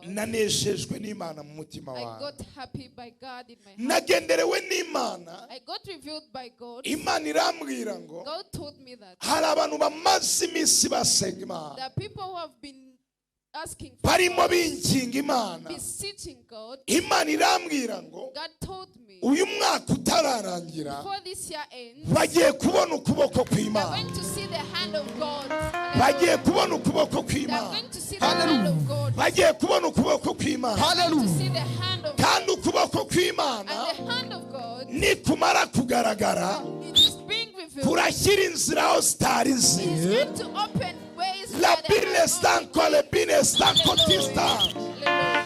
Nanejejwe n'Imana mu mutima I wawe. Got happy by God in my heart. Nagenderewe n'Imana. I got revealed by God. Imana irambwira ngo God told me that hari abantu bamaze iminsi basenga Imana, there are people who have been asking for barimo God, binginga Imana. Beseeching God. Imana irambwira ngo God told me uyu mwaka utararangira, before this year ends, bagiye kubona ukuboko they're kw'Imana. Going to see the hand of God. Bagiye kubona ukuboko They're kw'Imana. Going to see the hand of God. Bagiye kubona ukuboko kw'Imana. They're going to see the hand of God. Kandi ukuboko kw'Imana And the hand of God, nikumara kugaragara, it is being revealed. Kurashyira inzira aho zitari It is ziri. going to open ways La where there bine are no stanko le bine stanko tista. Hallelujah.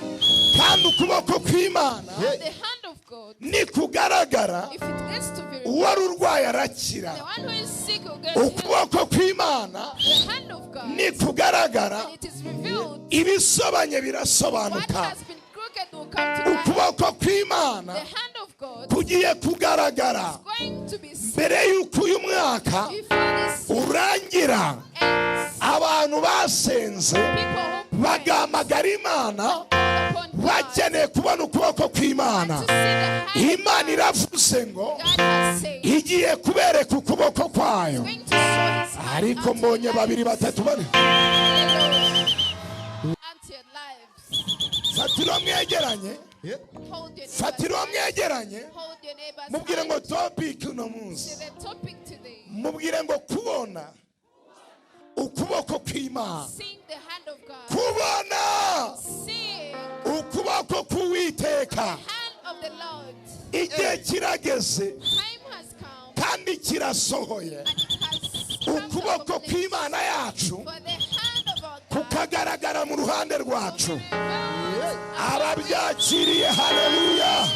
Kandi ukuboko kw'Imana The hand of God, nikugaragara, if it gets to be revealed, uwari urwaye arakira. The one who is sick will get healed. Ukuboko kw'Imana The hand of God, nikugaragara, when it is revealed, ibisobanye what birasobanuka. Has been crooked will come to light. Ukuboko kw'Imana The hand of God kugiye kugaragara is going to be seen mbere y'uko uyu mwaka before this urangira. Ends. Abantu basenze, People who pray bagahamagara Imana, upon God bakeneye kubona ukuboko kw'Imana. To see the hand of Imana God. Iravuze ngo God has said, igiye kubereka ukuboko kwayo. Going to show his hand Ariko unto mbonye your babiri, lives. batatu, bane. Hallelujah. Unto your lives. Fatira mwegeranye. Hold your Fatira neighbor's hand. mwegeranye, Hold your neighbor's mubwire ngo hand. topic uno munsi, Say the topic today. Mubwire ngo kubona ukuboko kw'Imana. Seeing the hand of God. Kubona Seeing ukuboko k'Uwiteka. The hand of the Lord. Igihe kirageze Time has come kandi kirasohoye, and it has come to ukuboko accomplish kw'Imana yacu for the hand of our God kukagaragara mu ruhande will be rwacu. Revealed. Ababyakiriye, haleluya. Say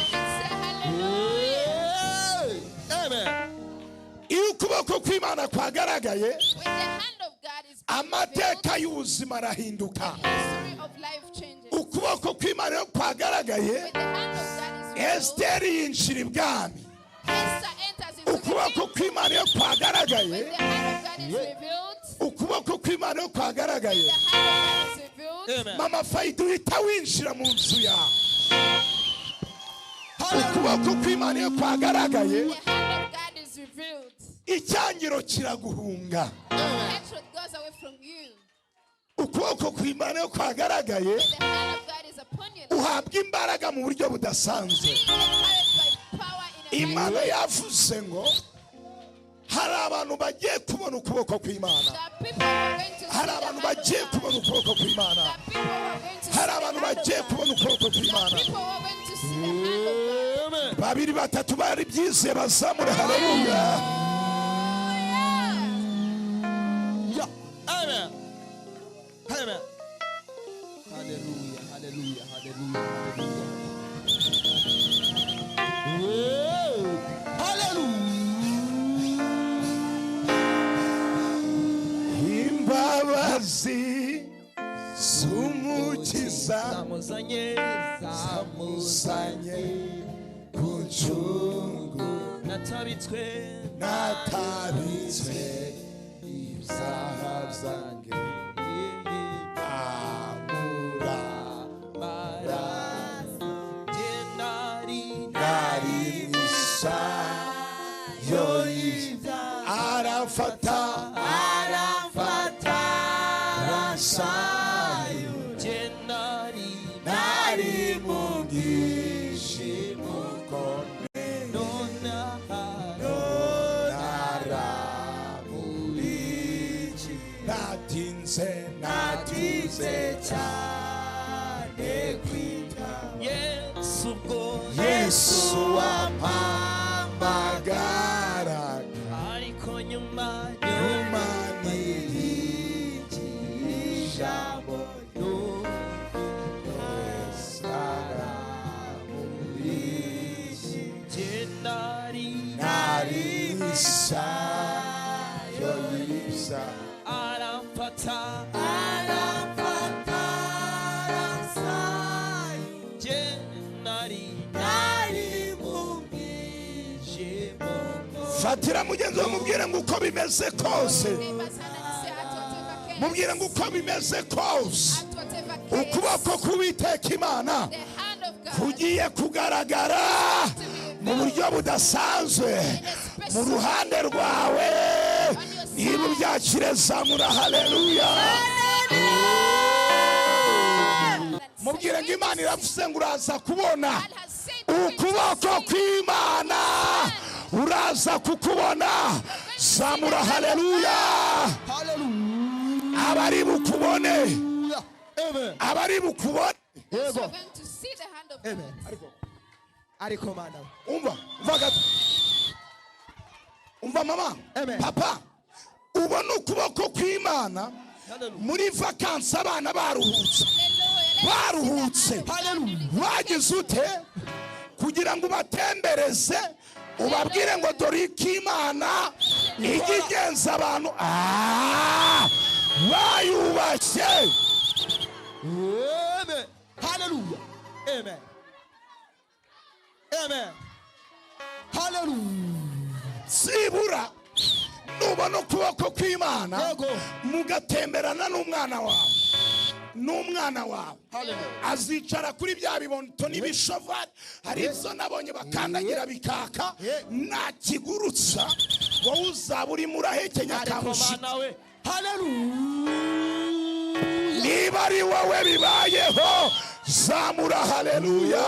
hallelujah. Amen. Iyo ukuboko kw'Imana kwagaragaye, When the hand of God is being amateka revealed, y'ubuzima arahinduka. The history of life changes. Ukuboko kw'Imana iyo kwagaragaye, When the hand of God is revealed, Esiteri yinjira ibwami. Esther enters into the Ukuboko king. kw'Imana iyo kwagaragaye, When the hand of God is revealed, ukuboko kw'Imana iyo kwagaragaye, the hand of God is revealed, Amen. Mama Fayida, uhita winjira mu nzu yawe. Ukuboko kw'Imana iyo kwagaragaye, the hand of God is revealed. Icyangiro kiraguhunga. Hatred goes away from you. Ukuboko kw'Imana iyo kwagaragaye, When the hand of God is upon your life, uhabwa imbaraga mu buryo budasanzwe. Being encouraged by power in a Imana mighty way. Yavuze ngo hari abantu bagiye kubona ukuboko kw'Imana. There are people who are going to see Hari the abantu hand of bagiye God. Kubona ukuboko kw'Imana. There are people who are going to see Hari the abantu hand of bagiye God. kubona ukuboko There are kw'Imana. People who are going to see the hand of God. Amen. Babiri, batatu bari byize, bazamure haleluya. Yeah. Amen. Amen. Hallelujah. Hallelujah. Hallelujah. Hallelujah. Whoa. Hallelujah. Imbabazi z'Umukiza Zamuzanye, zamuzanye ku ncungu. Natabitswe, Natabitswe ibyaha byanjye, amura nari nari mwisayo aramfata, aramfata, aransayo. Nari nari mu bwishimo ukomeye, naramuriki natinze, natinze cyane kwita Yesu ubwo Yesu wampamagaraga, ariko nyuma, nyuma niringira ijambo Yesu aramuriki nari nari isayo y'ibisa aramfata, aramfata, aransayo nari nari mu bwijimo. Fatira mugenzi wawe, mubwire ngo uko bimeze kose. Neighbor's hand and say, at whatever case. Mubwire ngo uko bimeze kose, At whatever case, Ukuboko k'Uwiteka Imana the hand of God kugiye kugaragara to be mu revealed buryo budasanzwe in a mu special ruhande rwawe. On your Niba side. ubyakire, zamura haleluya. Mubwire ngo Imana iravuze ngo uraza kubona God has said you're going to ukuboko see. kw'Imana, uraza kukubona. Zamura haleluya. Hallelujah. Abari bukubone, Amen. abari bukubone. So Yego. you're going to see the hand of Amen. God. Ariko mana. Umva, umva gato, umva mama. Amen. Papa, ubona ukuboko kw'Imana Hallelujah. muri vakansi, abana baruhutse, Hallelujah. baruhutse. Hallelujah. Wagize ute kugira ngo ubatembereze, ubabwire ngo dore iko Imana ijya igenza abantu? Ah, bayubashye. Amen. Hallelujah. Amen. Amen. Hallelujah. Sibura nubona ukuboko kw'Imana Yego. mugatemberana n'umwana wawe, n'umwana wawe Hallelujah. azicara kuri bya bibondo n'ibishovari. Hari ibyo nabonye bakandagira bikaka. Yeah. Nakigurutsa, wowe uzaba urimo urahekenya Ariko kamushyi. mana we. Hallelujah. Niba ari wowe bibayeho, zamura haleluya.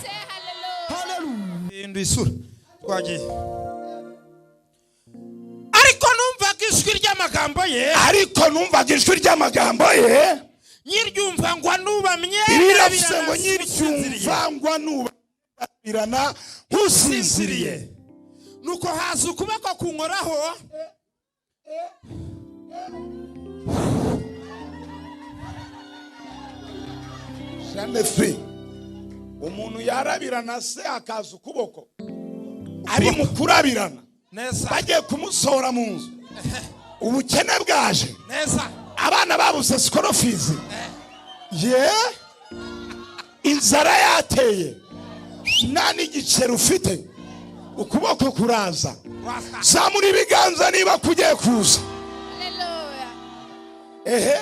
Say hallelujah. Hallelujah. Hinduye isura, twagiye. Ariko numvaga ijwi ry'amagambo ye, Ariko numvaga ijwi ry'amagambo ye, nyiryumva ngo nubamye, biravuze ngo nyiryumva ngwa nubabirana nkusinziriye. Nuko haza ukuboko kunkoraho. Jeanne fi umuntu yarabirana se, akaza ukuboko ari mu kurabirana, Neza. bagiye kumusohora mu nzu, ubukene bwaje, Neza. abana babuze school fees ye, inzara yateye, nta n'igiceri ufite, ukuboko kuraza. Zamura ibiganza niba kugiye kuza. Hallelujah. Ehe.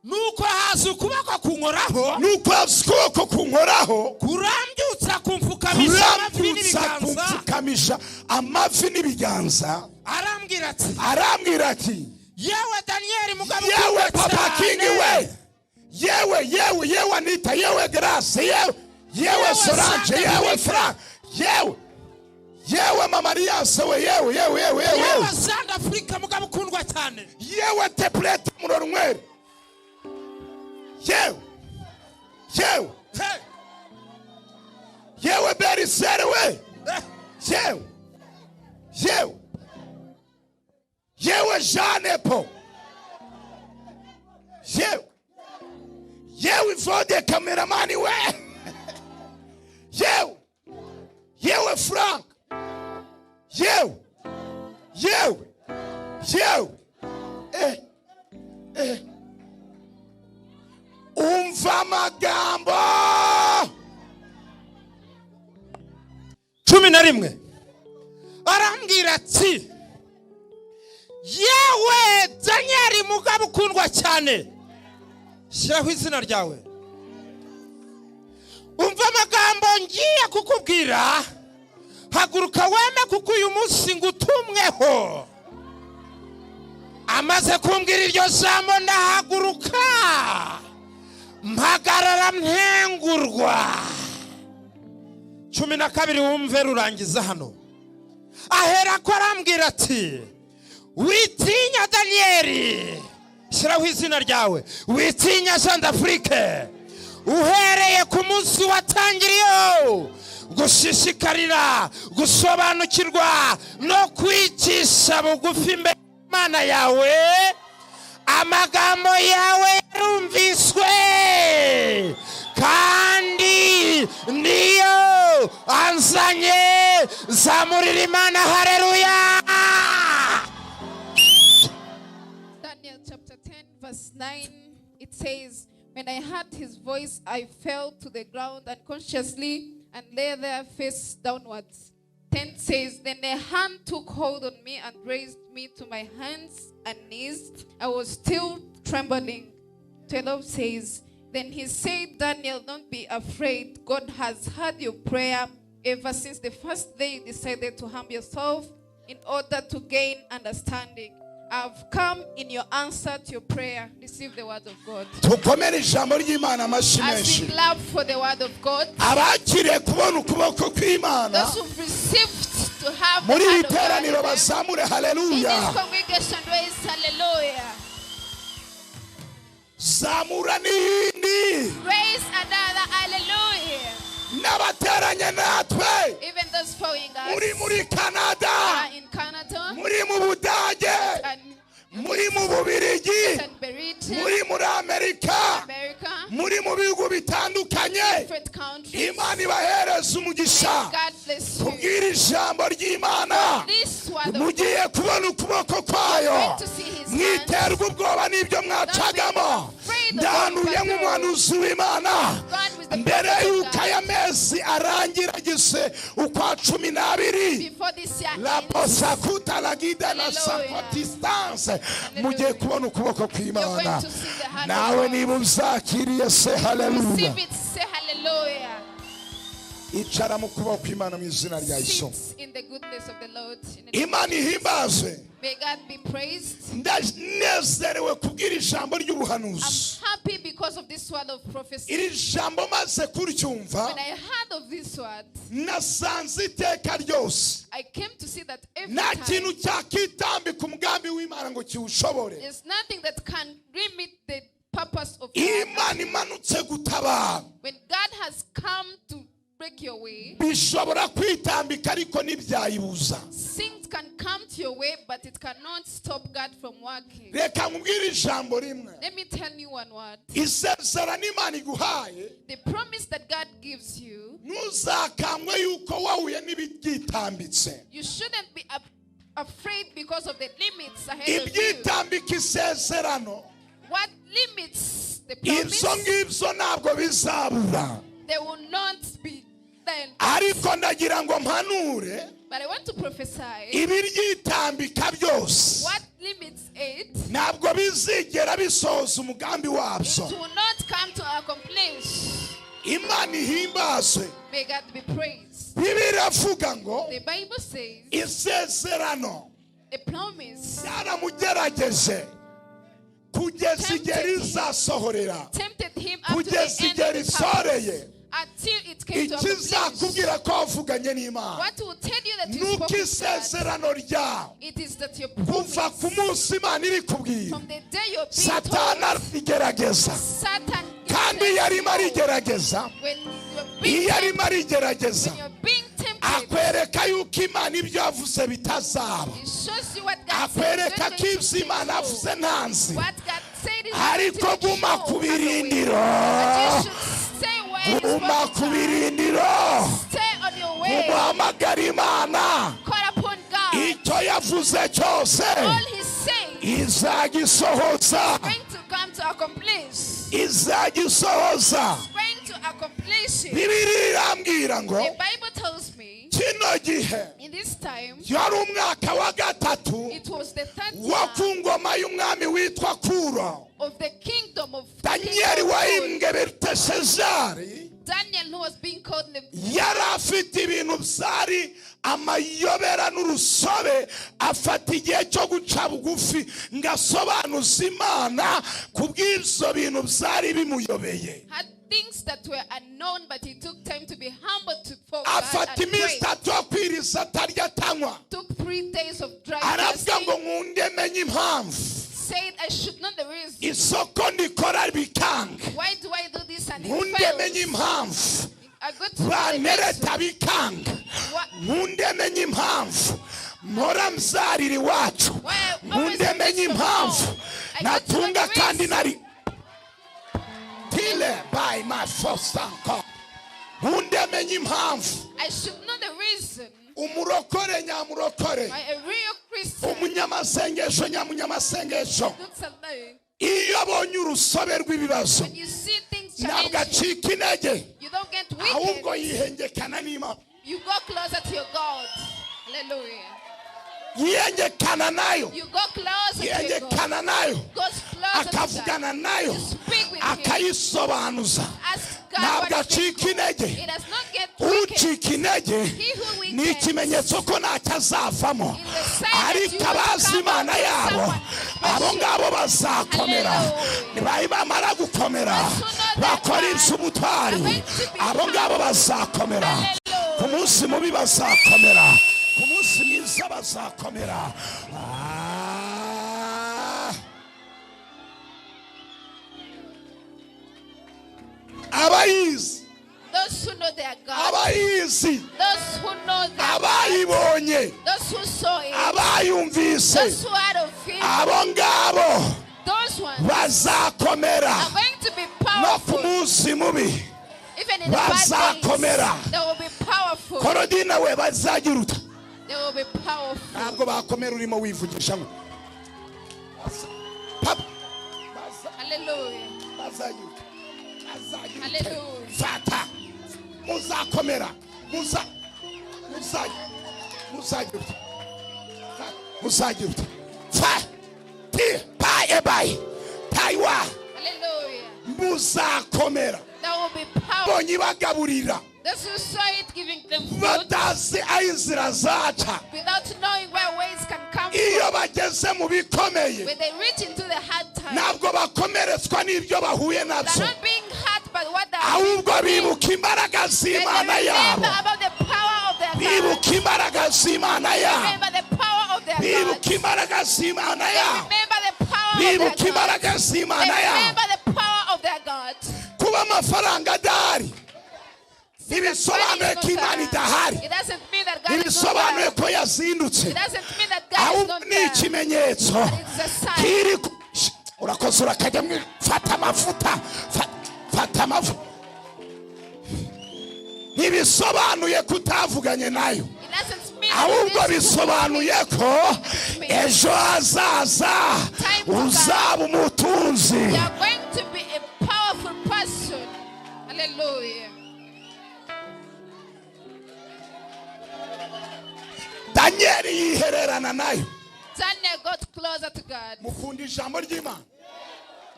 Nuko haza ukuboko kunkoraho, Nuko haza ukuboko kunkoraho, kurambyutsa kumfukamisha amavi kurambyutsa n'ibiganza. Kumfukamisha amavi n'ibiganza. Arambwira ati, Arambwira ati, yewe Daniyeli mugabo yewe ukundwa Papa cyane, King we, yewe, yewe, yewe Anita, yewe Grace, yewe, yewe Solange, Sandra yewe Rita. Frank, yewe, yewe Mama Alliance we, yewe, yewe, yewe, yewe, yewe Sand Afurika mugabo ukundwa cyane, yewe Teplete Murorunywere, yewe, yewe, Hey, yewe Berisere we, eh, yewe, yewe, yewe Jeanne Paul, yewe, yewe Ivode kameramani we, yewe, yewe Frank, yewe, yewe, yewe, eh, eh. Umva amagambo. 11, arambwira ati, yewe Daniyeli mugabo ukundwa cyane, shyiraho izina ryawe, umva amagambo ngiye kukubwira, haguruka weme, kuko uyu munsi ngutumweho. Amaze kumbwira iryo jambo, ndahaguruka mpagarara ntengurwa. 12, wumve rurangiza hano. Ahera ko arambwira ati, witinya Daniyeli, shyiraho izina ryawe, witinya Jean d'Afrique, uhereye ku munsi watangiriyeho gushishikarira gusobanukirwa no kwicisha bugufi imbere y'Imana yawe, amagambo yawe yarumviswe, kandi niyo anzanye. Zamurira Imana hareruya. Daniel chapter 10, verse 9, it says, "When I heard his voice, I fell to the ground unconsciously and lay there face downwards." 10 says, "Then a hand took hold on me and raised me to my hands and knees. I was still trembling." 12 says, Then he said, Daniel, don't be afraid. God has heard your prayer ever since the first day you decided to humble yourself in order to gain understanding. I've come in your answer to your prayer. Receive the word of God. Tukomere ijambo ry'Imana amashyi As menshi. we clap for the word of God, Abakiriye kubona ukuboko kw'Imana those who've received to have the muri iri hand of God teraniro in them, bazamure in this haleluya. congregation, raise hallelujah. Zamura n'iyindi. Raise another hallelujah. N'abateranye natwe Even those following us muri muri Canada, are in Canada muri mu Budage, and muri mu Bubirigi, and Britain, muri muri Amerika, America, muri mu bihugu bitandukanye. different countries. Imana ibahereze umugisha. God bless you. Kubwira ijambo ry'Imana, This word of God, mugiye kubona ukuboko kwayo. going to see his hand. Mwiterwa ubwoba n'ibyo mwacagamo. Ndahanuye nk'umuhanuzi w'Imana, God with the mbere prophet of y'uko God. aya mezi arangira agize ukwa 12, Before this year la ends, posakuta la gida la Hallelujah. sakotistanse, mugiye kubona ukuboko you're kw'Imana. going to see the hand Nawe of God. niba uzakiriye se haleluya. Receive it, say hallelujah. Icara mu kuboko kw'Imana mu izina rya Yesu. Sit in the goodness of the Lord. In the name Imana ihimbazwe. May God be praised. Ndanezerewe kubwira ijambo I'm ry'ubuhanuzi. happy because of this word of prophecy. Iri jambo maze kuryumva, When I heard of this word, nasanze iteka ryose I came to see that every nta time kintu cyakitambika umugambi w'Imana ngo kiwushobore. there's nothing that can limit the purpose of Iyo God. Imana imanutse gutabara, When God has come to break your way, bishobora kwitambika ariko ntibyayibuza. things can come to your way, but it cannot stop God from working. Reka nkubwire ijambo rimwe. Let me tell you one word. Isezerano Imana iguhaye, The promise that God gives you, ntuzakangwe yuko wahuye n'ibyitambitse. you shouldn't be afraid because of the limits ahead of you. Ibyitambika isezerano, What limits the promise, ibyo ngibyo ntabwo bizabura. they will not be then. Ariko ndagira ngo mpanure, But I want to prophesy ibiryitambika byose what limits it, ntabwo bizigera bisohoza umugambi it wabyo. will not come to accomplish. Imana ihimbazwe. May God be praised. Bibiliya iravuga ngo The Bible says isezerano a promise ryaramugerageje kugeza igihe rizasohorera, tempted him up to the kugeza end igihe of the purpose, risoreye. until it came to accomplish. Ikizakubwira ko wavuganye n'Imana What will tell you that you nuko spoke with God, isezerano ryawe it is that your kuva ku promise munsi Imana irikubwira, from the day you're being Satani told, arigerageza. Satan Kandi iyo arimo arigerageza, when you're being iyo arimo tempted, arigerageza, when you're being tempted, akwereka yuko Imana ibyo yavuze bitazaba, it shows you what God said is akwereka not ko going ibyo to be Imana true. yavuze nta nzira. What God said is not Ariko going to be guma true. ku birindiro. But you should stay where you Guma spoke ku to God. birindiro, Stay on your way. umuhamagara Imana. Call upon God. Icyo yavuze cyose All He says izagisohoza, is going to come to accomplish. izagisohoza. Going to accomplish it. Bibiliya irambwira ngo The Bible tells me kino gihe in this time yari umwaka wa gatatu it was the third wo year ku ngoma y'umwami witwa Kuro. of the kingdom of Daniyeli King of wahimbwe Beluteshazari Daniel, who was being called the yari afite ibintu byari amayobera n'urusobe, afata igihe cyo guca bugufi ngo asobanuze Imana ku bw'ibyo bintu byari bimuyobeye. had things that were unknown, but he took time to be humble to for God Afata and iminsi pray. itatu yo kwiriza atarya atanywa, Took 3 days of dry aravuga ngo fasting. nkunde menye impamvu Said, I should know the reason. isoko ndikora bikanga, Why do I do this and it nkunde menye fails? impamvu I go to the bantereta reason. bikanga, What? nkunde menye impamvu mpora mbyarira iwacu, Why I always nkunde menye miss from impamvu home. I go to natunga the kandi reason. nari tile by my first uncle, nkunde menye impamvu. I should know the reason. Umurokore nyamurokore, Why a real Christian umunyamasengesho nyamunyamasengesho, looks alone. iyo abonye urusobe rw'ibibazo When you see things ntabwo challenging, acika intege, you don't get ahubwo wicked. yihengekana n'Imana. You go closer to your God. Hallelujah. Yiyengekana nayo. You go closer to your God. Yiyengekana nayo. Goes closer to God. Akavugana nayo. You speak with Him. Akayisobanuza. Ask God Ntabwo what is acika intege. It does not get weakened. Ucika intege He who ni weakens ikimenyetso ko ntacyo azavamo. is a sign that you Ariko will abazi come Imana out with yabo, someone abo special. ngabo bazakomera. Hallelujah. Nibayi bamara gukomera, Those who know that bakora God iby'ubutwari, are going to be abo ngabo bazakomera. Hallelujah. Ku munsi mubi bazakomera, ku munsi mwiza bazakomera. Ah. Abayizi, Those who know their God. abayizi, Those who know their God. abayibonye, Those who saw it. abayumvise, Those who had of it. abo ngabo Those ones bazakomera are going to be no ku powerful. munsi mubi. Even in the bad Bazakomera. days, they will be powerful. Korodina we bazagira uta. They will be powerful. Ntabwo bakomera urimo wivugisha ngo Papa, Hallelujah. bazagira uta. Bazagira uta. Hallelujah. Fata, muzakomera, muza muza muzagira uta. Muzagira uta. Fa ti pa ebai taiwa. Hallelujah. Muzakomera. That will be powerful. Bonye bagaburira Those who saw it giving them food batazi aho inzira zaca. without knowing where ways can come from. Iyo bageze mu bikomeye, When they reach into the hard time, ntabwo bakomeretswa n'ibyo bahuye they're nabyo, not being hurt by what they are being ahubwo bibuka imbaraga When z'Imana they yabo. remember about the power of their God. Bibuka imbaraga z'Imana yabo. Remember the power of their God. Bibuka imbaraga z'Imana yabo. Remember the power of their Bibuka God. imbaraga They z'Imana yabo. remember the power of their God. Kuba amafaranga adahari ntibisobanuye ko Imana idahari, It doesn't mean that God is not ntibisobanuye there. ko yazindutse, It doesn't mean that God is ahubwo not ni there. ikimenyetso But it's a sign. kiri ku- Sh- urakoze urakajya mu fata amavuta, fata amavuta. Ntibisobanuye ko utavuganye nayo, It doesn't mean that ahubwo this is bisobanuye ko ejo hazaza uzaba umutunzi. You are going to be a powerful person. Hallelujah. Daniyeli yihererana nayo. Daniel got closer to God. Mukunda ijambo ry'Imana,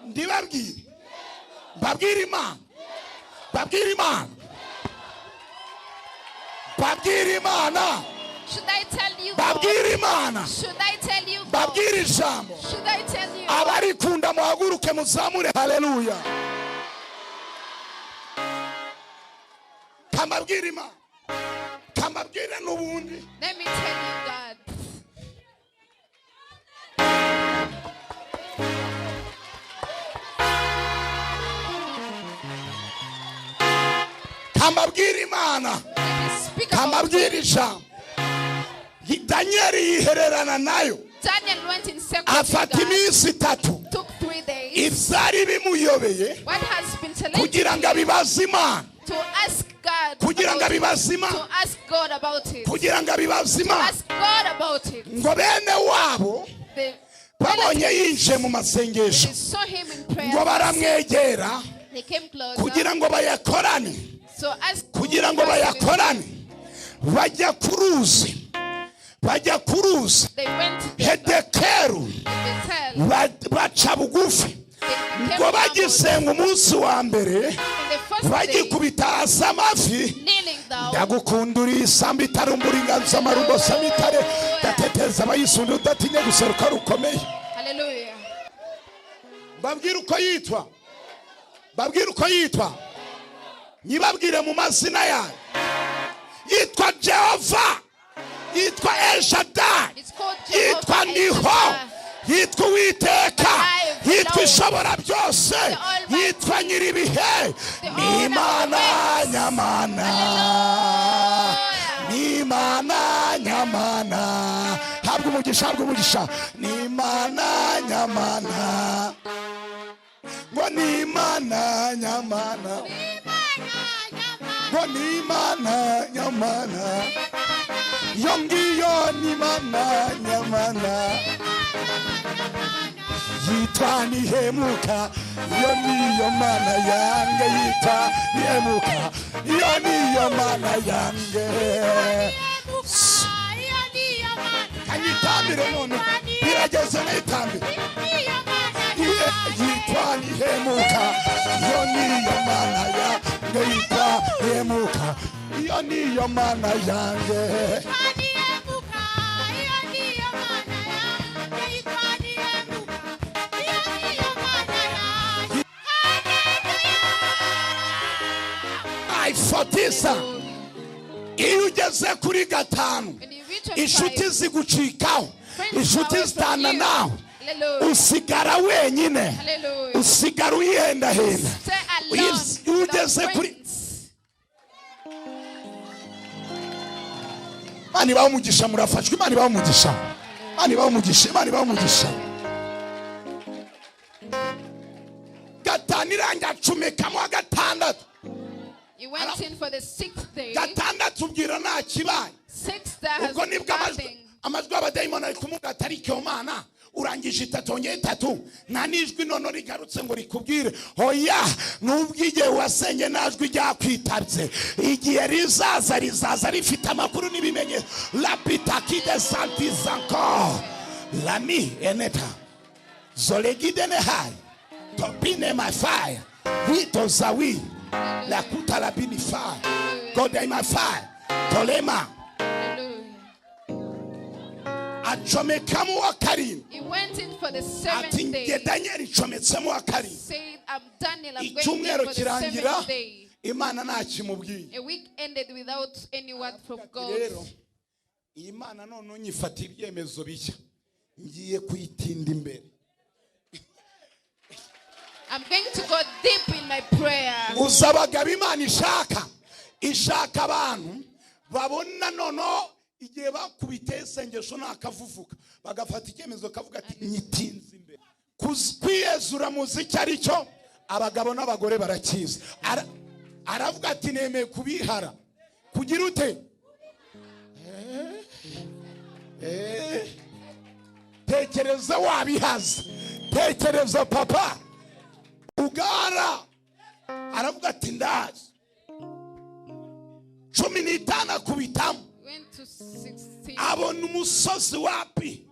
ndibabwire, mbabwire Imana, mbabwire Imana, mbabwire Imana, Should I tell you God? mbabwire Imana, Should I tell you God? mbabwire ijambo. Should I tell you? Abarikunda muhaguruke muzamure haleluya. Kambabwire Imana, kambabwire n'ubundi. Let me tell you God. Kambabwire Imana, Let me speak about kambabwire ijambo. Daniyeli yihererana nayo, Daniel went in secret with afata God. iminsi itatu Took 3 days. ibyari bimuyobeye What has been challenging kugira ngo abibaze Imana, to ask God kugira ngo about it. abibaze Imana, To ask God about it. kugira ngo abibaze Imana. Ask God about it. Ngo bene wabo The babonye yinjiye mu masengesho, they saw him in prayer. ngo baramwegera They came closer. kugira ngo bayakorane, So ask kugira ngo bayakorane, bajya ku ruzi, bajya ku ruzi They went to the Hedekeru, Bethel. baca bugufi. They became Ngo humble. bagisenga umunsi wa mbere, In the first day, bagikubita hasi amavi, kneeling down, ndagukunda uri isambu itarumbura inganzo amarumbo samitare, ndateteza abayisunda udatinya guseruka rukomeye. Hallelujah. Mbabwire uko yitwa, mbabwire uko yitwa, nyibabwire mu mazina yayo. Yitwa Jehova, yitwa El Shaddai, It's called yitwa Jehovah Ndiho, El Shaddai. yitwa Uwiteka, yitwa Ishobora byose, yitwa Nyiribihe. Ni Imana nyamana, ni Imana nyamana. Habwa umugisha, habwa umugisha. Ni Imana nyamana, ngo ni Imana nyamana, ngo ni Imana nyamana. Iyo ngiyo ni Imana nyamana, yitwa Nihemuka. Iyo niyo Mana yange, yitwa Nihemuka. Iyo niyo Mana yange. Kanyitambire none birageze nayitambire. Yitwa Nihemuka, iyo niyo mana yanjye. Yitwa Nihemuka, iyo niyo mana yanjye. Ayifotisa. Iyo ugeze kuri gatanu, inshuti zigucikaho, inshuti zitana nawe, usigara wenyine, usigara uyihendahenda. Iyo ugeze kuri Imana ibahe umugisha, murafashwe. Imana ibahe umugisha, Imana ibahe umugisha, Imana ibahe umugisha. Gatanu irangira acomekamo gatandatu. He went in for the sixth day. Gatandatu ubwira nta kibaye. Sixth day has Ubwo nibwo nothing. amajwi y'abadayimoni ari kumubwira ati ariko Mana urangije itatu wongeye itatu, nta n'ijwi none rigarutse ngo rikubwire oya. Nubwo igihe wasenge nta jwi ryakwitabye, igihe rizaza rizaza rifite amakuru n'ibimenyetso. Lapitakide santizankor lami eneta zolegide nehai topine my fire witozawi lakuta labini fire God my fire tolema. Acomekamo wa karindwi. He went in for the seventh Ati day. nge Daniel icometsemo wa karindwi. Said, I'm Daniel, I'm going in Icyumweru for the kirangira seventh day. Imana ntakimubwiye. A week ended without any word from God. Rero iyi Mana none nyifatira ibyemezo bishya, ngiye kuyitinda imbere. I'm going to go deep in my prayer. Uzabagaba Imana ishaka, ishaka abantu babona nono igihe bakubiteye isengesho nakavuvuka bagafata icyemezo kavuga ati nyitinze imbere. Kwiyezura muzi icyo ari cyo, abagabo n'abagore barakizi. Aravuga ati nemeye kubihara. Kugira ute? Tekereza wabihaza, tekereza papa ugara. Aravuga ati ndazi. 15 akubitamo. Went to 16. Abona umusozi wapi,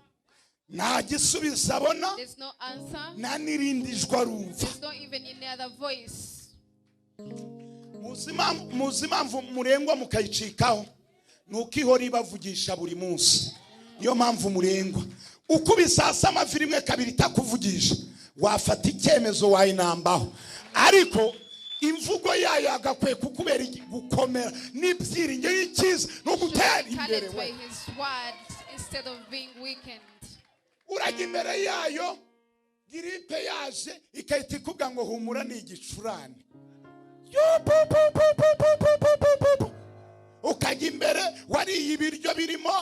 nta gisubizo abona, There's no answer. nta n'irindi jwi arumva. There's not even any other voice. Muzi impamvu murengwa mukayicikaho? Ni uko ihora ibavugisha buri munsi. Niyo mpamvu murengwa. Ukubise hasi amavi rimwe kabiri itakuvugisha, wafata icyemezo wayinambaho. Ariko imvugo yayo yagakwiye kukubera gukomera n'ibyiringiro y'icyiza no gutera imbere. Encouraged by his words instead of being weakened. Urajya imbere yayo, giripe yaje ikahita ikubwira ngo humura ni igicurane. Ukajya imbere wariye ibiryo birimo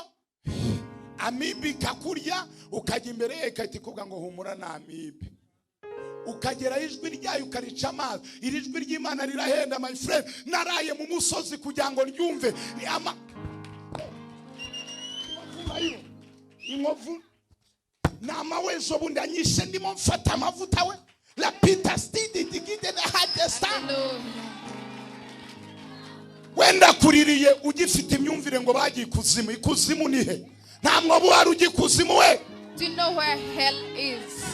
amibe ikakurya, ukajya imbere ye ikahita ikubwira ngo humura ni amibe. Ukagera ijwi ryayo ukarica amazi. Iri jwi ry'Imana rirahenda my friend. Naraye mu musozi kugira ngo ryumve. Inkovu namawezo bundi anyishe ndimo mfata amavuta we. La pita stidi digide na hadesta. Wenda kuririye ugifite imyumvire ngo bagiye ikuzimu. Ikuzimu ni he? Nta mwobo wari ugiye ikuzimu we. Do you know where hell is?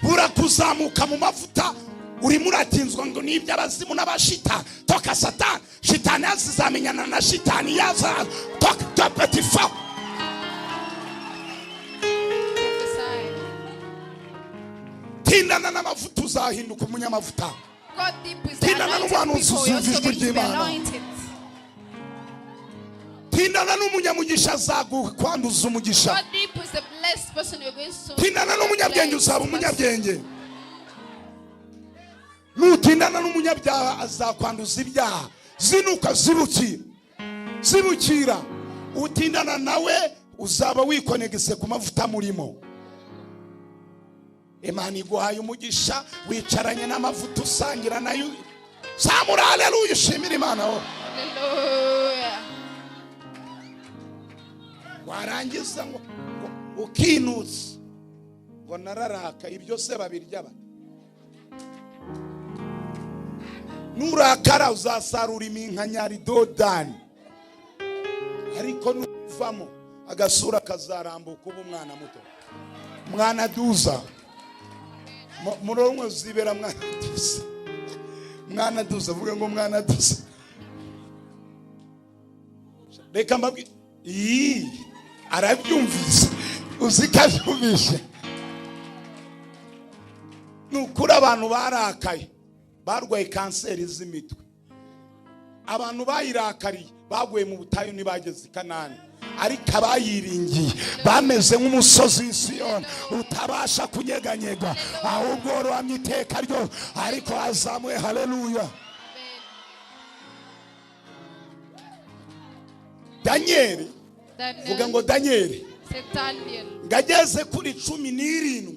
Bura kuzamuka mu mavuta urimo uratinzwa ngo ni iby'abazimu n'abashita. Toka Satani, shitani azizamenyana na shitani yaza. Toka topetifa. Tindana n'amavuta uzahinduka umunyamavuta. Tindana n'umuhanuzi uzumva ijwi ry'Imana. Tindana n'umunyamugisha azagukwanduza umugisha. Tindana n'umunyabwenge uzaba umunyabwenge. Nutindana n'umunyabyaha azakwanduza ibyaha. Zinuka zibukira, zibukira. Utindana nawe uzaba wikonegese ku mavuta murimo. Imana iguhaye umugisha, wicaranye n'amavuta usangira nayo. Zamura haleluya, ushimire Imana wowe. Haleluya. Warangiza ngo ukinutse ngo nararaka, ibyo se babirya bate? Nurakara uzasarura iminkanyari dodani, ariko nuva Nuvamo agasura kazarambuka uba umwana muto, mwana duza. Murongo zibera mwana duza, mwana duza, vuga ngo mwana duza. Reka mbabwi iyi arabyumvise, uzikabyumvise. Nukuri abantu barakaye barwaye kanseri z'imitwe, abantu bayirakariye baguye mu butayu ntibageze i Kanani, ariko abayiringiye bameze nk'umusozi w'Isiyoni utabasha kunyeganyega, ahubwo uhamye iteka ryo, ariko hazamuye. Haleluya. Daniel, vuga ngo Daniel, ngageze kuri 17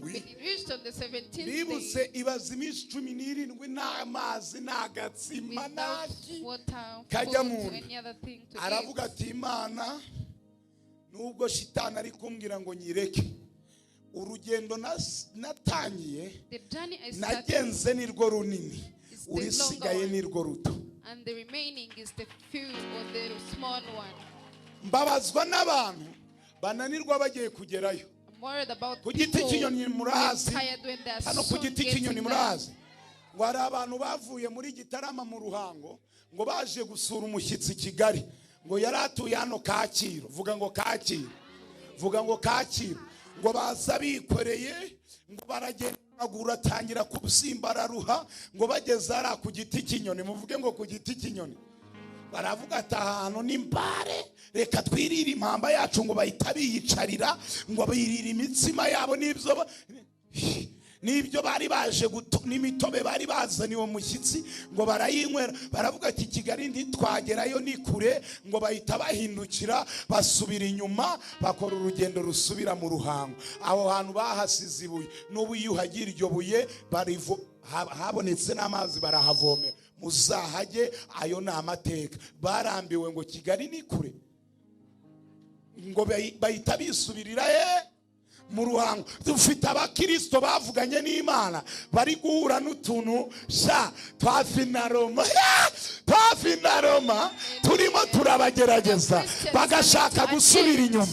bibutse ibaza iminsi 17 nta mazi nta gatsima naki kajya mu nda. Aravuga ati Imana, nubwo shitani ari kumbwira ngo nyireke, urugendo natangiye nagenze nirwo runini, urisigaye nirwo ruto. Mbabazwa n'abantu bananirwa bagiye kugerayo. Ku giti cy'inyoni murahazi, hano ku giti cy'inyoni murahazi, ngo hari abantu bavuye muri Gitarama mu Ruhango ngo baje gusura umushyitsi i Kigali, ngo yari atuye hano Kacyiru. Vuga ngo Kacyiru, vuga ngo Kacyiru. Ngo baza bikoreye, ngo baragenda amaguru atangira kubyimba araruha, ngo bageze hariya ku giti cy'inyoni, muvuge ngo ku giti cy'inyoni, baravuga ati ahantu ni mbare, reka twirire impamba yacu. Ngo bahita biyicarira, ngo birire imitsima yabo n'ibyo bari baje n'imitobe bari bazaniye uwo mushyitsi, ngo barayinywera. Baravuga ati Kigali ntitwagerayo ni kure, ngo bahita bahindukira basubira inyuma, bakora urugendo rusubira mu Ruhango. Aho hantu bahasize ibuye, n'ubu iyo uhagira iryo buye habonetse n'amazi barahavomera. Muzahage, ayo ni amateka. Barambiwe ngo Kigali ni kure, ngo bahita bisubirira mu Ruhango. Dufite abakristo bavuganye n'Imana bari guhura n'utuntu sha twa finaroma, twa finaroma turimo turabagerageza, bagashaka gusubira inyuma.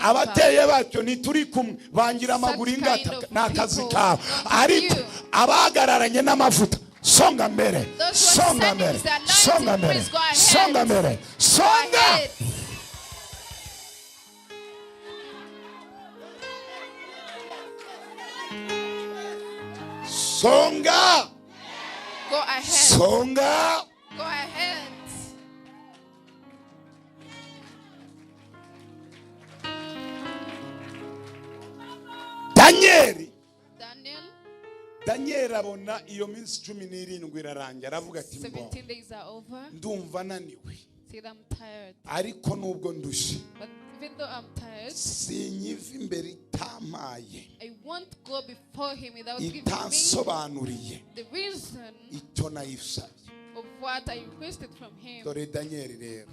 Abateye batyo ntituri kumwe, bangira amaguru ingata n'akazi kabo, ariko abahagararanye n'amavuta, songa mbere, songa mbere, songa mbere, songa mbere, songa. Songa. Go ahead. Songa. Go ahead. Daniel. Daniel abona iyo minsi 17 irarangira, aravuga ati mbo ndumva naniwe, ariko nubwo ndushye sinyiva imbere itampaye, itansobanuriye icyo nayisabye. Dore Daniel rero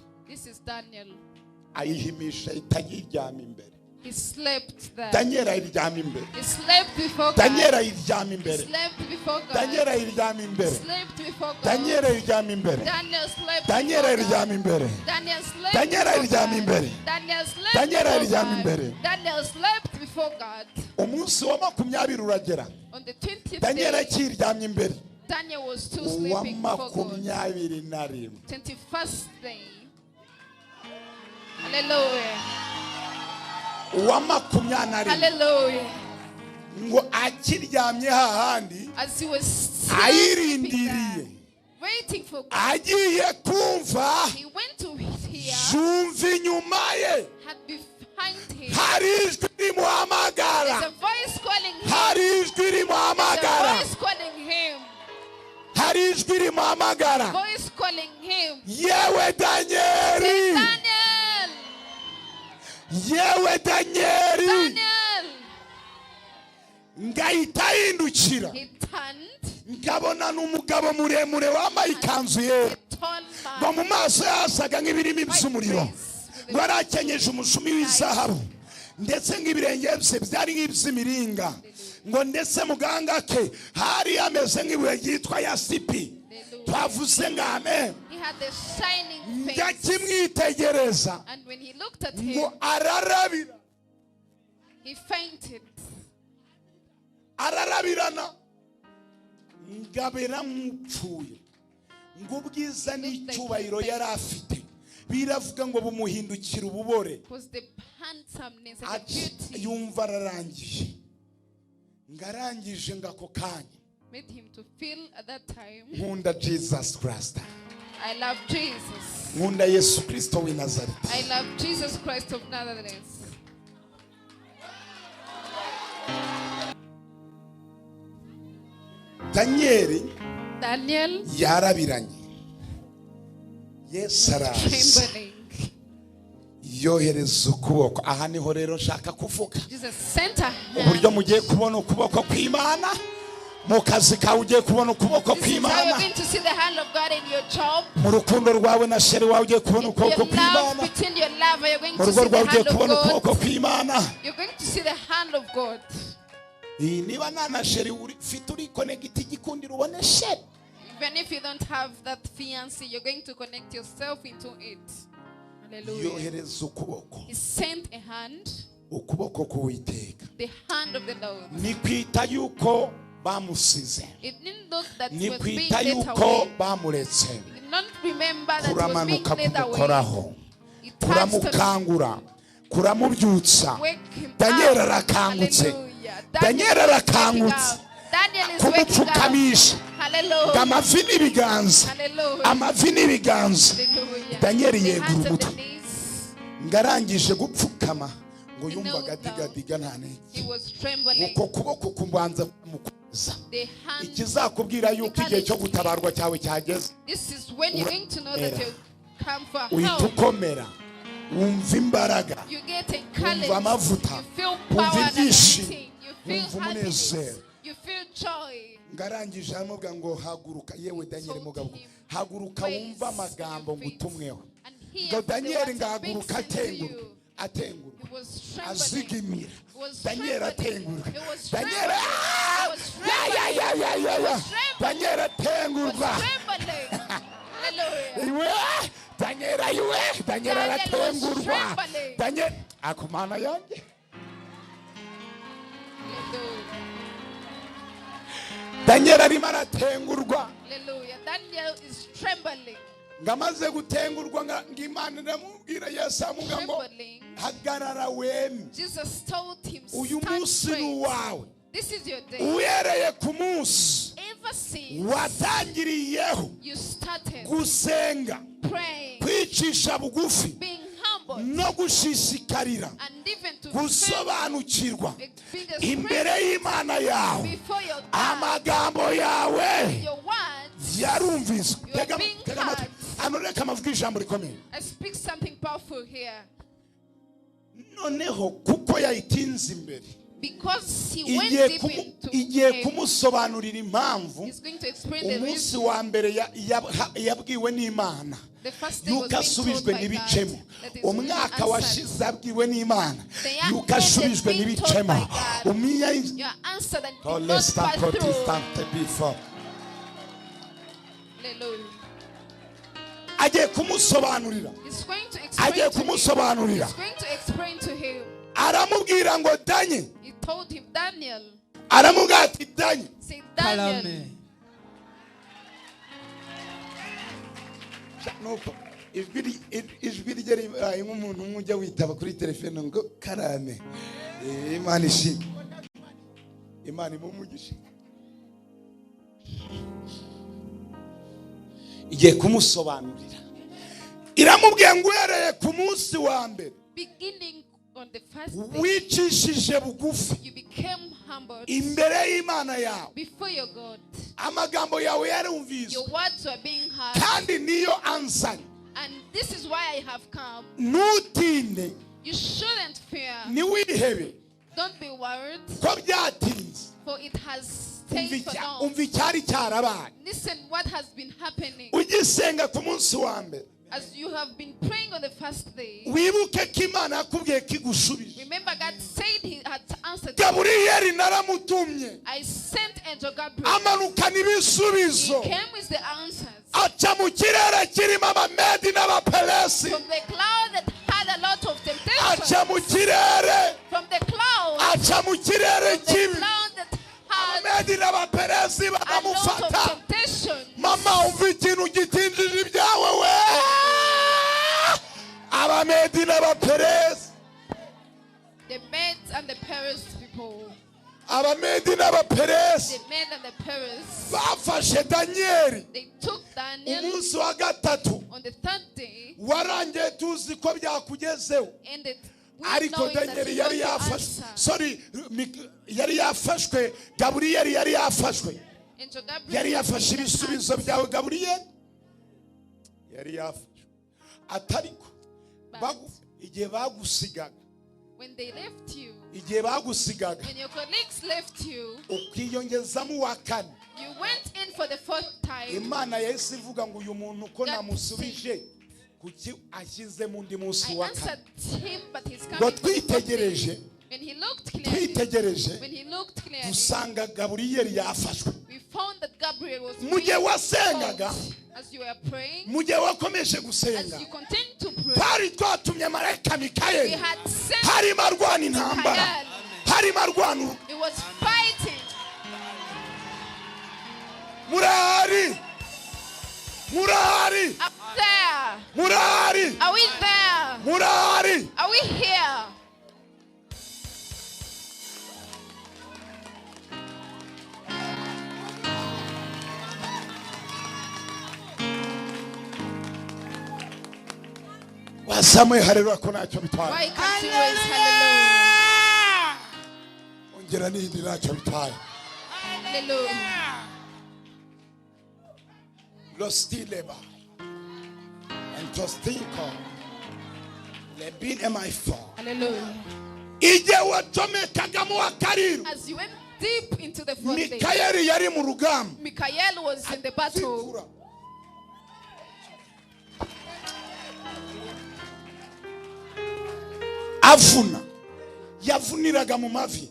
ayihimisha itayiryama imbere. He slept there. Daniel ayiryama imbere. He slept before God. Daniel ayiryama imbere. He slept before God. Daniel ayiryama imbere. Slept before God. Daniel ayiryama imbere. Daniel slept. Daniel ayiryama imbere. Daniel slept. Daniel ayiryama imbere. Daniel slept. Daniel ayiryama imbere. Daniel slept before God. Umunsi wa 20 uragera. On the 20th Daniel day, akiryamye imbere. Daniel was still sleeping before God. 21. 21st day. Hallelujah. Hallelujah. Ngo akiryamye hahandi, as he was ayirindiriye, waiting for God, agiye kumva, he went to hear, yumva inyuma ye had behind him hari ijwi rimuhamagara, a voice calling him, hari ijwi rimuhamagara, voice calling him, hari ijwi rimuhamagara, voice calling him, yewe Danieli, Daniel, yewe Danieli. Daniel. Ngahita ahindukira, nkabona n'umugabo muremure wambaye ikanzu yera, ngo mu maso yasaga nk'ibirimi by'umuriro, ngo arakenyeje umushumi w'izahabu, ndetse nk'ibirenge bye byari nk'iby'imiringa, ngo ndetse mu gahanga ke hari hameze nk'ibuye ryitwa yasipi. Twavuze ngo amen. He had a shining face. Ndakimwitegereza And when he looked at ngo him, ararabira, he fainted. Ararabirana ngabera nk'upfuye, ngo ubwiza n'icyubahiro yari afite biravuga ngo bumuhindukira ububore. Was the handsomeness and the Ati- beauty yumva ararangiye, ngarangije ngo ako kanya made him to feel at that time, nkunda Jesus Christ, I love Jesus. nkunda Yesu Kristo w'i Nazareti. I love Jesus Christ of Nazareth. Daniyeli Daniel yarabiranye, Yesu araza trembling. yohereza ukuboko. Aha niho rero nshaka kuvuga Jesus sent a uburyo hand. mugiye kubona ukuboko kw'Imana mu kazi kawe, ugiye kubona ukuboko This is how you're kw'Imana going to see the hand of God in your job. mu rukundo rwawe na sheri wawe, ugiye kubona Your ukuboko love kw'Imana between your lover, you're going mu to rugo see the rwawe, ugiye hand of kubona God. ukuboko kw'Imana. You're going to see the hand of God. Iyi, niba nta na sheri ufite uri konegita igikundiro ubone sheri. Even if you don't have that fiancé, you're going to connect yourself into it. Hallelujah. Yohereza ukuboko, He sent a hand, ukuboko k'Uwiteka the hand of the Lord. ni kwita yuko bamusize, It didn't look that ni he was being kwita led yuko away. bamuretse, He did not remember that he was being kuramanuka led away. kumukoraho, He touched him, kuramukangura, kuramubyutsa. wake him Daniel up. arakangutse. Hallelujah. Daniel Daniel is waking arakangutse. up. Daniel is waking up. Kumupfukamisha Hallelujah. amavi n'ibiganza, Hallelujah. amavi n'ibiganza. Hallelujah. Daniel The yegura hands and the umutwe. knees. Ngarangije gupfukama ngo He yumvaga knelt down. digadiga nta ntege. He was trembling. Uko kuboko kubanza kumukomeza. The hand. Ikizakubwira yuko igihe cyo gutabarwa cyawe cyageze, This is when you're going to know that you come for uhita help. ukomera, wumva imbaraga, You get encouraged. wumva amavuta, You feel wumva power and ibyishimo, anointing. You feel wumva happiness. umunezero. You feel joy. Ngarangije aramubwira ngo haguruka yewe Daniel Told mugabo, him, haguruka "Raise wumve amagambo your feet ngutumweho. and hear Ngo the Daniel words I ngahaguruka speak unto atengurwa, you." atengurwa, He was trembling. azigimira. He was Daniel trembling. atengurwa, He was Daniel trembling. He was ya ya ya ya ya ya, was trembling. Daniel He was atengurwa. trembling. Hallelujah. Iwe Daniel, iwe Daniel Daniel was aratengurwa. trembling. Daniel akumana yanjye. Hallelujah. Daniel arimo aratengurwa. Hallelujah. Daniel is trembling. Ngamaze gutengurwa ngo Imana iramubwira, Yesu amuga ngo Trembling. hagarara wemye, Jesus told him, uyu stand munsi ni straight. uwawe. This is your day. Uhereye ku munsi Ever since watangiriyeho you started gusenga, praying, kwicisha bugufi being humble, no gushishikarira and even to gusobanukirwa be the imbere strength y'Imana yawe, before your God, amagambo yawe your words, yarumviswe. You are Tega being tega amatwi. heard. Hano reka amavuga ijambo rikomeye. I speak something powerful here. Noneho kuko yayitinze imbere, Because he went igiye deep into igiye him, kumusobanurira impamvu he's going to explain the umunsi reason. wa mbere yabwiwe n'Imana The first thing was yuko being told asubijwe by God n'ibicemo, that is being umwaka answered. washize abwiwe n'Imana The year yuko ended asubijwe being told n'ibicemo. by God. Uminya Your answer that did not Protestant, pass through. Protestant before. Hallelujah. Agiye kumusobanurira, He's going to explain agiye to him. kumusobanurira. He's going to explain to him. Aramubwira ngo Danye, He told him, Daniel, aramubwira ati Danye, say Daniel, Karame. nuko ijwi rye ribaye nk'umuntu umwe ujya witaba kuri telefone ngo karame. Imana ishimwe, Imana imumugishe. Igiye kumusobanurira, iramubwiye ngo uhereye ku munsi wa mbere beginning on the first day, wicishije bugufi you became humbled imbere y'Imana yawe, before your God. amagambo yawe yarumviswe, Your words were being heard. kandi niyo ansani. And this is why I have come. Ntutinde, You shouldn't fear. ntiwihebe Don't be worried, ko byatinze. for it has stayed for long. Umva icyari cyarabaye. Listen what has been happening. Ugisenga ku munsi wa mbere, As you have been praying on the first day, wibuke ko Imana yakubwiye ko igushubije. remember God said He has had answered. Gaburiyeli naramutumye. I sent Angel Gabriel. Amanukana ibisubizo. He came with the answers. Aca mu kirere kirimo abamedi n'abaperesi. From the cloud that had a lot of temptations. Aca mu kirere. From the cloud. Aca mu kirere From the kibi. cloud that had Abamedi n'abaperesi a lot of baramufata. temptations. Mama umva ikintu gitinjije ibyawe we. Abamedi n'abaperesi. The Medes and the Peres people. Abamedi n'abaperesi. The Medes and the Peres. Bafashe Danieli. They took Daniel Umunsi wa gatatu. on the third day. Warangiye tuzi ko byakugezeho. Ended Ariko Danieli yari yafashwe. Sorry, yari yafashwe. Gaburiyeli yari yafashwe. Yari yafashe ibisubizo byawe Gaburiyeli. Yari yafashwe. Atariko igihe bagusigaga. When they left you, igihe bagusigaga, when your colleagues left you, ukiyongezamo uwa kane, you went in for the fourth time. Imana yahise ivuga ngo uyu muntu ko namusubije kuki ashyizemo undi munsi wa kane. Ngo twitegereje, twitegereje, dusanga Gaburiyeli yafashwe. Mu gihe wasengaga, mu gihe wakomeje gusenga, twari twatumye marayika Mikayeli harimo arwana intambara, harimo arwana. Murahari, murahari, murahari, murahari. Are we here? Wasamuye haleluya ko ntacyo bitwaye. Why can't you raise hallelujah? Ongera n'indi ntacyo bitwaye. Hallelujah. Lostileba entostinko lebin mi4. Hallelujah. Igihe wacomekagamo wa karindwi, as you went deep into the fourth day, Mikayeli yari mu rugamba. Michael was in the battle. Avuna, yavuniraga mu mavi,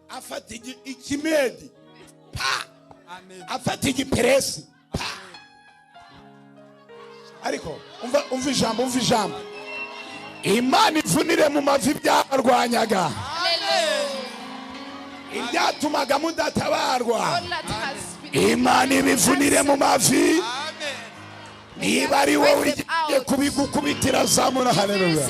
afata ikimedi pa, afata igiperesi pa. Ariko umva ijambo, umva ijambo. Imana ivunire mu mavi byarwanyaga, ibyatumaga mudatabarwa. Imana ibivunire mu mavi. Niba ari wowe ugiye kubigukubitira, zamura haleluya.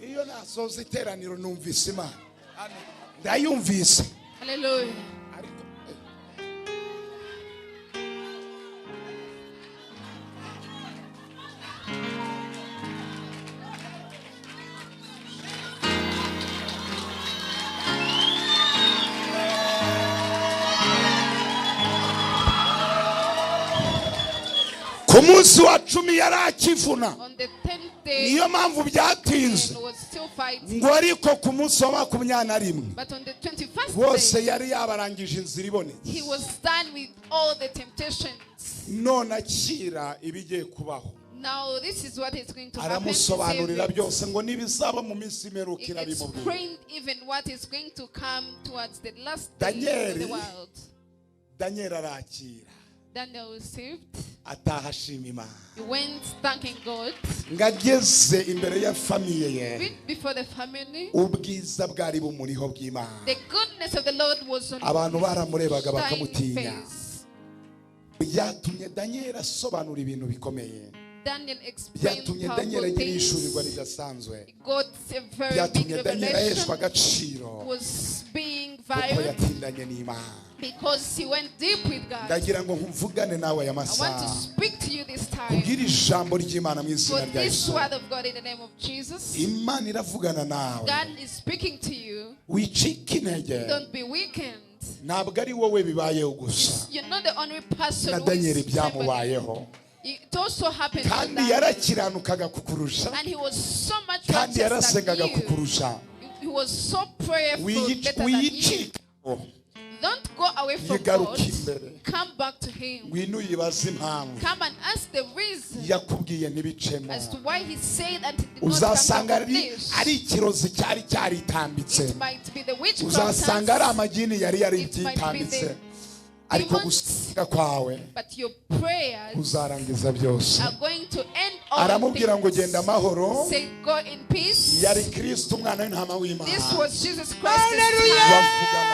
Iyo nasoza iteraniro numvise Imana, ndayumvise. Haleluya. Ariko ku munsi wa 10 yari akivuna, niyo mpamvu byatinze. Ngo ariko ku munsi wa 21 bose yari yabarangije inzira ibonetse. None akira ibigiye kubaho. Aramusobanurira byose ngo nibizaba mu minsi imperuka irabimubwira. Daniel arakira. Daniel received. Ataha ashima Imana. He went thanking God. Ngageze imbere ya famiye ye. Before the family. Ubwiza bwari bumuriho bw'Imana. The goodness of the Lord was on. Abantu baramurebaga bakamutinya. Byatumye Daniel asobanura ibintu bikomeye. Daniel explained Byatumye Daniel agira ishurirwa ridasanzwe. Got a very big Byatumye Daniel aheshwa revelation. agaciro. Was being Kuko valued. yatindanye n'Imana. Because he went deep with God. Ndagira ngo mvugane nawe aya I want to masaha. speak to you this time. Kubwira ijambo ry'Imana mu For izina rya this Yesu. word of God in the name of Jesus. Imana iravugana nawe. God is speaking to you. Wicike intege. Don't be weakened. Ntabwo ari wowe bibayeho gusa. You're not the only person Na who Daniel is trembling. byamubayeho. It also happened to Kandi Daniel. yarakiranukaga kukurusha. And he was so much Kandi righteous than yarasengaga you. kukurusha. He was so prayerful, better than you. Wiyicikaho. Don't go away from Yigaruke God. imbere. Come back to Him. Ngwino uyibaze impamvu Come and ask the reason yakubwiye ntibicemo. as to why He said that it did not Uzasanga come to ari this. ari ikirozi cyari cyaritambitse. It might be the witchcraft. Uzasanga ari amagini yari It might be yaribyitambitse. the Ariko demons. gusenga kwawe But your prayers uzarangiza byose. are going to end all Aramubwira ngo things. genda amahoro. Say, go in peace. Yari Kristo umwana w'intama w'Imana This was Jesus Christ. The Son wavuganaga